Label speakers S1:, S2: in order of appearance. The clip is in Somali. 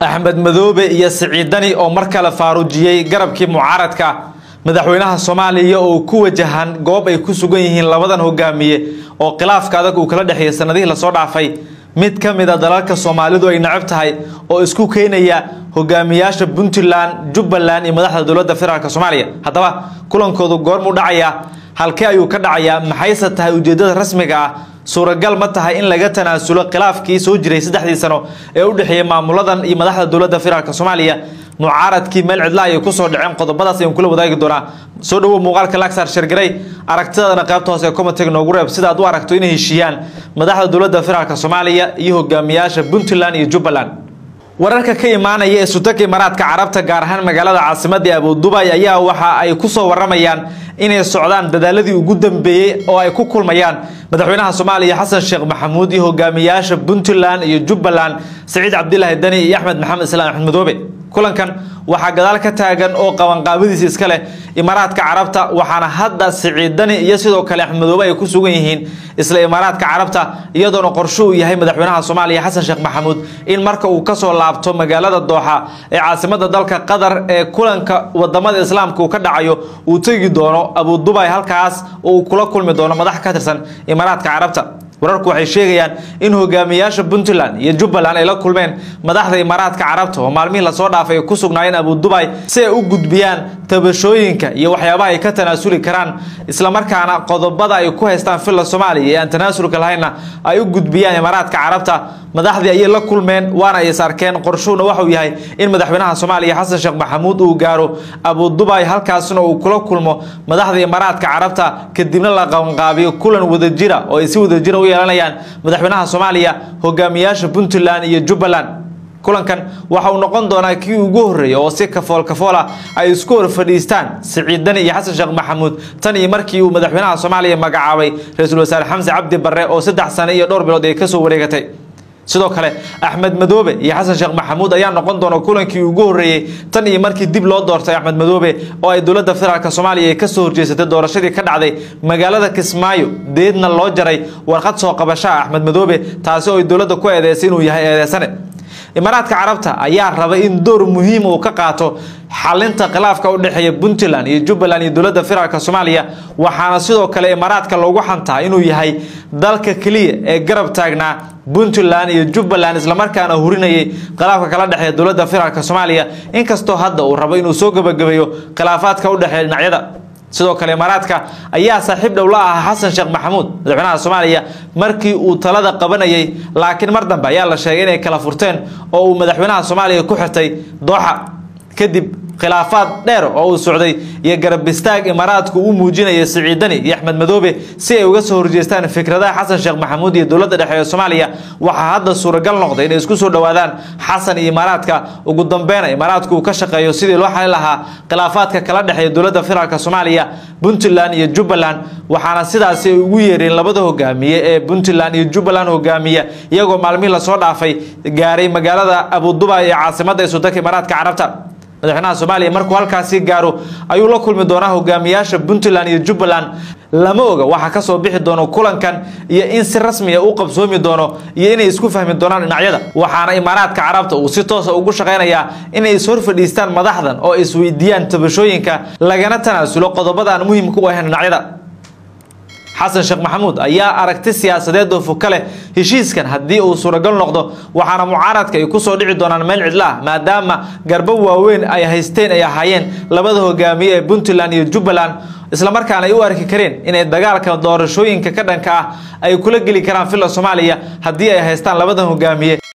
S1: Axmed Madoobe iyo Siciid Dani oo mar kale faaruujiyey garabkii mucaaradka madaxweynaha Soomaaliya oo ku wajahan goob ay ku sugan yihiin labadan hogaamiye oo khilaafka adag uu kala dhexeeyay sanadihii la soo dhaafay. Mid ka mid ah dalalka Soomaalidu ay nacab tahay oo isku keenaya hogaamiyaasha Puntland, Jubbaland iyo madaxda dowladda federaalka Soomaaliya. Haddaba kulankoodu goormuu dhacayaa? Halkee ayuu ka dhacayaa? Maxayse tahay ujeedada rasmiga ah? Suuragal ma tahay in laga tanaasulo khilaafkii soo jiray 3dii sano ee u dhexeeyay maamuladan iyo madaxda dowladda federaalka Soomaaliya? Mucaaradkii meel cidla ayay ku soo dhaceen. Qodobadaas ayaan kula wadaagi doonaa. Soo dhawow muuqaalka, like saar, share garay, aragtidadana qaybta hoose ee comment noogu reeb sida aad u aragto inay heshiiyaan madaxda dowladda federaalka Soomaaliya iyo hogaamiyaasha Puntland iyo Jubbaland. Wararka ka imaanaya ee Sultanka Imaaraadka Carabta, gaar ahaan magaalada caasimadda ee Abu Dubai, ayaa waxa ay ku soo waramayaan inay socdaan dadaaladii ugu dambeeyay oo ay ku kulmayaan madaxweynaha Soomaaliya Xasan Sheekh Maxamuud iyo hogaamiyaasha Puntland iyo Jubbaland, Siciid Cabdilaahi Dani iyo Axmed Maxamed Islaam Axmed Madoobe. Kulankan waxaa gadaal ka taagan oo qabanqaabadiisa iska leh Imaaraadka Carabta, waxaana hadda Siciid Dani iyo sidoo kale Axmed Madoobe ay ku sugan yihiin isla Imaaraadka Carabta, iyadoona qorshe uu yahay madaxweynaha Soomaaliya Xasan Sheekh Maxamuud in marka uu kasoo laabto magaalada Dooxa ee caasimada dalka Qatar ee kulanka wadamada Islaamka uu ka dhacayo, uu tegi doono Abu Dubai, halkaas oo uu kula kulmi doono madax ka tirsan Imaaraadka Carabta. Wararku waxay sheegayaan in hogaamiyaasha Puntland iyo Jubbaland ay la kulmeen madaxda Imaaraadka Carabta oo maalmihii lasoo dhaafay ay ku sugnaayeen Abu Dubai, si ay u gudbiyaan tabashooyinka iyo waxyaabaha ay ka tanaasuli karaan, islamarkaana qodobada ay ku haystaan Villa Soomaaliya ee aan tanaasulka lahaynna ay u gudbiyaan Imaaraadka Carabta. Madaxdii ayay la kulmeen, waana ay is arkeen. Qorshuhuna waxauu yahay in madaxweynaha Soomaaliya Xasan Sheekh Maxamuud uu gaaro Abu Dubai, halkaasna uu kula kulmo madaxda Imaaraadka Carabta, kadibna la qabanqaabiyo kulan wadajira oo ay si wadajira u yeelanayaan madaxweynaha Soomaaliya, hogaamiyaasha Puntland iyo Jubbaland. Kulankan waxa uu noqon doonaa kii ugu horreeyay oo si kafool kafoola ay isku hor fadhiistaan Siciid Dani iyo Xasan Sheekh Maxamuud tan iyo markii uu madaxweynaha Soomaaliya magacaabay ra-iisul wasaare Xamse Cabdi Barre oo 3 sano iyo dhowr bilood ay kasoo wareegatay. Sidoo kale Axmed Madoobe iyo Xasan Sheekh Maxamuud ayaa noqon doona kulankii ugu horreeyey tan iyo markii dib loo doortay Axmed Madoobe oo ay dowladda federaalk Soomaaliya ay kasoo horjeesatay doorashadii ka dhacday magaalada Kismaayo, deedna loo jaray warqad soo qabashaha Axmed Madoobe, taasi oo ay dowladda ku eedeysay inuu yahay eedeysane. Imaaraadka Carabta ayaa raba in door muhiim uu ka qaato xalinta khilaafka u dhexeeya Puntland iyo Jubbaland iyo dowladda federaalk Soomaaliya, waxaana sidoo kale Imaaraadka loogu xantaa inuu yahay dalka keliya ee garab taagnaa Puntland iyo Jubbaland, islamarkaana hurinayay khilaafka kala dhexeeya dowladda federaalk Soomaaliya, inkastoo hadda uu rabo inuu soo gabagabeeyo khilaafaadka u dhexeeya dhinacyada. Sidoo kale Imaaraadka ayaa saaxiib dhow la ahaa Xasan Sheekh Maxamuud, madaxweynaha Soomaaliya, markii uu talada qabanayay, laakiin mar dambe ayaa la sheegay inay kala furteen oo uu madaxweynaha Soomaaliya ku xirtay Dooxa kadib khilaafaad dheer oo uu socday iyo garab istaag Imaaraadku u muujinaya Siciid Dani iyo Axmed Madoobe si ay uga soo horjeestaan fikradaha Xasan Sheekh Maxamuud iyo dowladda dhexe ee Soomaaliya. Waxaa hadda suuragal noqday inay isku soo dhowaadaan Xasan iyo Imaaraadka, ugu dambeyn Imaaraadku uu ka shaqeeyo sidii loo xalin lahaa khilaafaadka kala dhexeeya dowladda federaalk Soomaaliya, Puntland iyo Jubbaland, waxaana sidaasi ay ugu yeereen labada hogaamiye ee Puntland iyo Jubbaland hogaamiya, iyagoo maalmihii lasoo dhaafay gaaray magaalada Abu Dubai ee caasimadda ee Sultanka Imaaraadka Carabta. Madaxweynaha Soomaaliya markuu halkaasi gaaro ayuu la kulmi doonaa hogaamiyaasha Puntland iyo Jubbaland. Lama oga waxaa kasoo bixi doono kulankan iyo in si rasmiya u qabsoomi doono iyo inay isku fahmi doonaan dhinacyada, waxaana Imaaraadka Carabta uu si toosa ugu shaqaynayaa inay ishor fadhiistaan madaxdan oo isweydiiyaan tabashooyinka, lagana tanaasulo qodobada aan muhiimka u ahayn dhinacyada. Xasan Sheekh Maxamuud ayaa aragti siyaasadeed oo fog ka leh heshiiskan haddii uu suuragal noqdo, waxaana mucaaradka ay kusoo dhici doonaan meel cidla ah, maadaama garbo waaweyn ay haysteen ay ahaayeen labada hogaamiye ee Puntland iyo Jubbaland, islamarkaana ay u arki kareen inay dagaalka doorashooyinka ka dhanka ah ay kula geli karaan Villa Soomaaliya haddii ay haystaan labadan hogaamiye.